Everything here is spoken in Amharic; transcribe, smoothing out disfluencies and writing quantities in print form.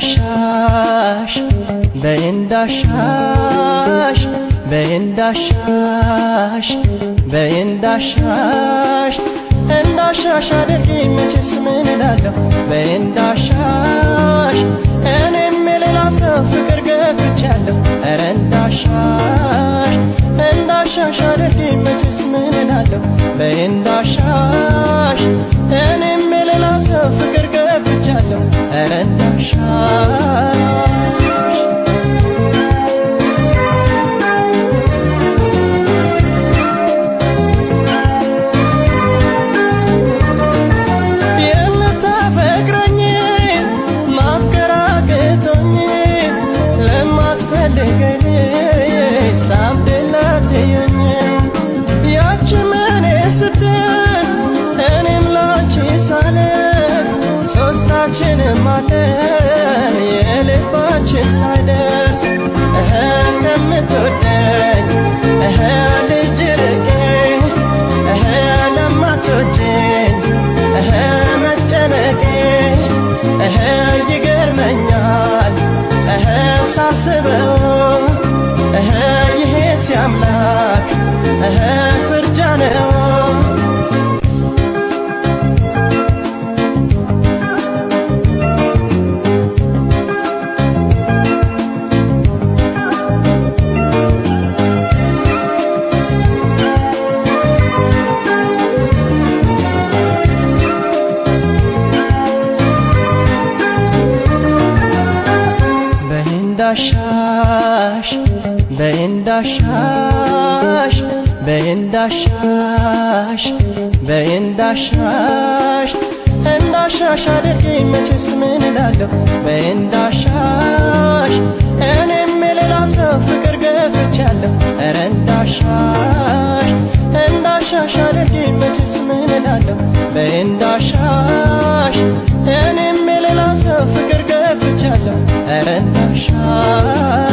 በይንዳሻሽ በይንዳሻሽ በይንዳሻሽ በይንዳሻሽ እንዳሻሽ አድርጊ መቼስ ምን እላለሁ በይንዳሻሽ እኔም የሌላ ሰው ፍቅር ገፍቻለሁ ኧረ እንዳሻሽ እንዳሻሽ አድርጊ መቼስ ምን እላለሁ በይንዳሻሽ እኔም የሌላ ሰው ፍቅር ገፍቻለሁ ኧረ እንዳሻሽ። የምታፈቅረኝ ማፍቀር አቅቶኝ ለማትፈልገኝ ሳብድላት እዩኝ ያቺ ምኔ ስትል እኔም ላንቺ ሳለቅስ ሶስታችንም አለን የልባችን ሳይደርስ እህ ከምትወደኝ እህ ልጅ ርቄ እህ ለማትወጂኝ እህ መጨነቄ እህ ይገርመኛል እህ ሳስበው እህ ይሄ ሲያምላክ እህ ፍርጃ ነው። በይንዳሻሽ በይንዳሻሽ በይንዳሻሽ በይንዳሻሽ እንዳሻሽ አድርጊ መቼስ ምን እላለሁ በይንዳሻሽ እኔም የሌላ ሰው ፍቅር ገፍቻለሁ ኧረ እንዳሻሽ እንዳሻሽ አድርጊ መቼስ ምን እላለሁ በይንዳሻሽ እኔም የሌላ ሰው ፍቅር ገፍቻለሁ ኧረ እንዳሻሽ።